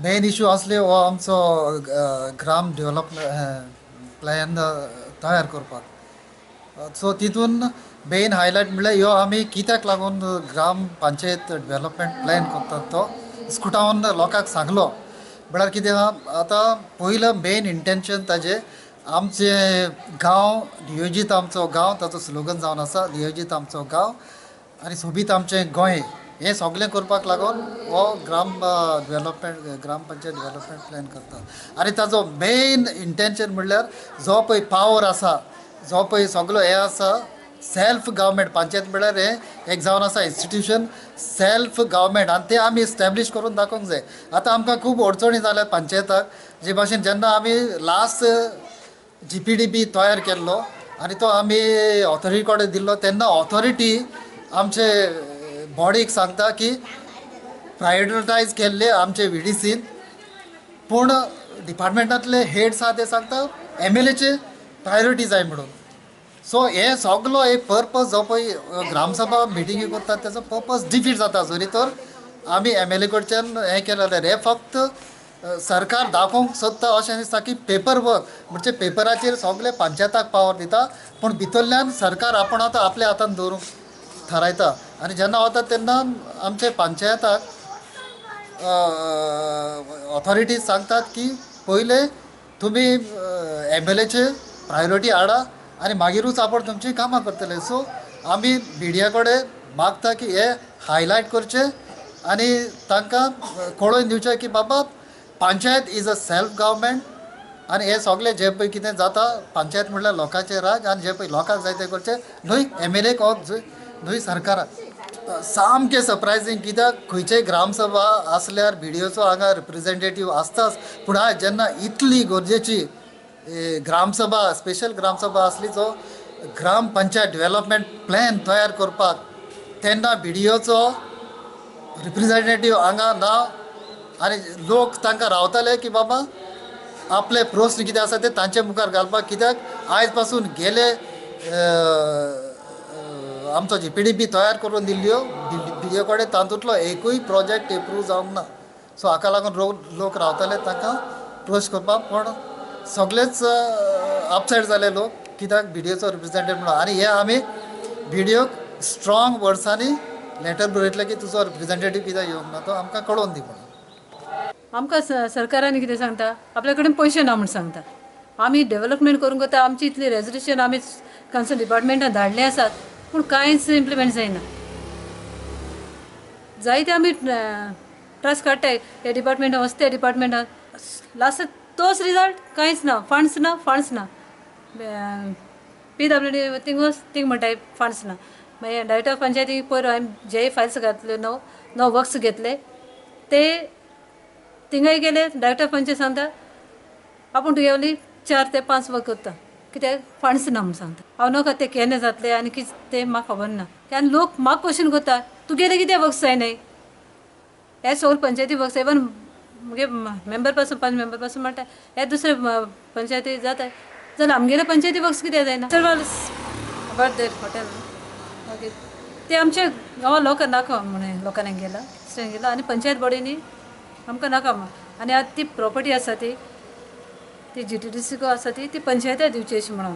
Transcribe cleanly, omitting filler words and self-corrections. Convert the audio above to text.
Main issue आसले हो आमचो ग्राम डेवलपमेंट प्लॅन तयार करपाक. सो तितून मेन हायलायट म्हणल्यार ह्यो आमी कित्याक लागून ग्राम पंचायत डेवलपमेंट प्लॅन करतात तो स्कुटावन लोकांक सांगलो. म्हळ्यार कितें आहा, आतां पयलो मेन इंटेन्शन ताजें आमचे गांव नियोजीत आमचो गांव, ताचो स्लोगन जावन आसा नियोजीत आमचो गांव आनी सोबीत आमचें गोंय, हें सगळें करपाक लागून हो ग्राम डेवलपमेंट ग्राम पंचायत डेवलपमेंट प्लॅन करता. आनी ताजो मेन इंटेन्शन म्हणल्यार जो पळय पावर आसा, जो पळय सगलो हें आसा सेल्फ गव्हर्मेंट, पंचायत म्हणल्यार हें एक जावन आसा इन्स्टिट्यूशन सेल्फ गव्हर्मेंट, आनी तें आमी इस्टॅब्लीश करून दाखोवंक जाय. आतां आमकां खूब अडचणी जाल्यात पंचायताक, जे भाशेन जेन्ना आमी लास्ट GPDP तयार केल्लो आनी तो आमी ऑथॉरिटी कडेन दिल्लो तेन्ना ऑथॉरिटी आमचे बॉडीक सांगता की प्रायोरिटायज केल्ले आमचे VDCन, पूण डिपार्टमेंटांतले हेड्स आहा ते सांगता MLAचे प्रायोरिटी जाय म्हणून. सो हे सगलो एक पर्पज जो पळय ग्रामसभा मिटिंगी करतात तेजो पर्पज डिफीट जाता. जरी तर आमी MLA कडच्यान हें केलें जाल्यार हें फक्त सरकार दाखोवंक सोदता अशें दिसता की पेपर वर्क, म्हणजे पेपराचेर सगळे पंचायताक पावर दिता, पूण भितरल्यान सरकार आपूण आतां आपल्या हातान दवरूंक थारायता. आनी जेन्ना वता तेन्ना आमचे पंचायताक ऑथॉरिटीज सांगतात की पयले तुमी MLAचे प्रायोरिटी हाडा आनी मागीरूच आपूण तुमचीं कामां करतले. सो आमी मिडिया कडेन मागता की हे हायलायट करचें आनी तांकां कळोवन दिवचें की बाबा panchayat is a self government आनी हे सगळे जे पळय कितें जाता पंचायत म्हणल्यार लोकांचें राज आनी जे पळय लोकांक जाय तें करचें, न्हय MLAक न्हय सरकाराक. सामकें सरप्रायजींग कित्याक खंयचेय ग्रामसभा आसल्यार BDOचो हांगा रिप्रेजेंटेटीव आसताच, पूण आयज जेन्ना इतली गरजेची ग्रामसभा स्पेशल ग्रामसभा आसली जो ग्राम पंचायत डेवलपमेंट प्लॅन तयार करपाक तेन्ना BDOचो रिप्रेजेंटेटीव हांगा ना आनी लोक तांकां रावताले की बाबा आपले प्रस्न कितें आसा ते तांचे मुखार घालपाक, कित्याक आयज पासून गेले आमचो GPDP तयार करून दिल्ल्यो BDO कडेन तातूंतलो एकूय प्रोजेक्ट एप्रूव जावंक ना. सो हाका लागून लोक रावताले तांकां प्रश्न करपाक, पूण सगळेच अपसेट जाले लोक कित्याक BDOचो रिप्रेजेंटेटीव म्हणून. आनी हे आमी BDOक स्ट्रॉंग वर्ड्सांनी लेटर बरयतलें की तुजो रिप्रेजेंटेटीव कित्याक येवंक ना तो आमकां कळोवन दी म्हणून. आमकां सरकारान कितें सांगता, आपल्या कडेन पयशे ना म्हूण सांगता. आमी डेवलपमेंट करूंक वता, आमची इतली रेजोल्युशन आमी कन्सर्न डिपार्टमेंटान धाडले आसात, पूण कांयच इम्प्लिमेंट जायना. जायते आमी ट्रस्ट काडटाय ह्या डिपार्टमेंटान वच त्या डिपार्टमेंटान, लास्ट तोच रिजल्ट कांयच ना, फंड्स ना, फंड्स ना. PWD थिंग वच थिंग म्हणटाय फंड्स ना. मागीर डायरेक्टर पंचायती पयर हांवें जे फायल्स घातल्यो णव वर्क्स घेतले ते थिंगाय गेले, डायरेक्टर पंचायत सांगता आपूण तुगेली 4 ते 5 वर्क करता, कित्याक फंड्स ना म्हूण सांगता. हांव नाका ते केन्ना जातले आनी कितें तें म्हाका खबर ना. आनी लोक म्हाका क्वेश्चन करता तुगेले कितें वर्क्स जायनाय, हे सगळे पंचायती वर्क्स इवन मुगे मेंबर पासून 5 मेंबर पासून म्हणटा हे दुसरे पंचायती जाता जाल्यार आमगेले पंचायती वर्क्स कित्याक जायना. अबाउट that hotel मागीर ते आमच्या गांवां लोकांक नाका म्हणून लोकांनी गेला स्टँड गेला आनी पंचायत बॉडीनी आमकां नाका म्हण. आनी आतां ती प्रॉपर्टी आसा ती GTDC आसा ती पंचायती दिवची अशी म्हणून.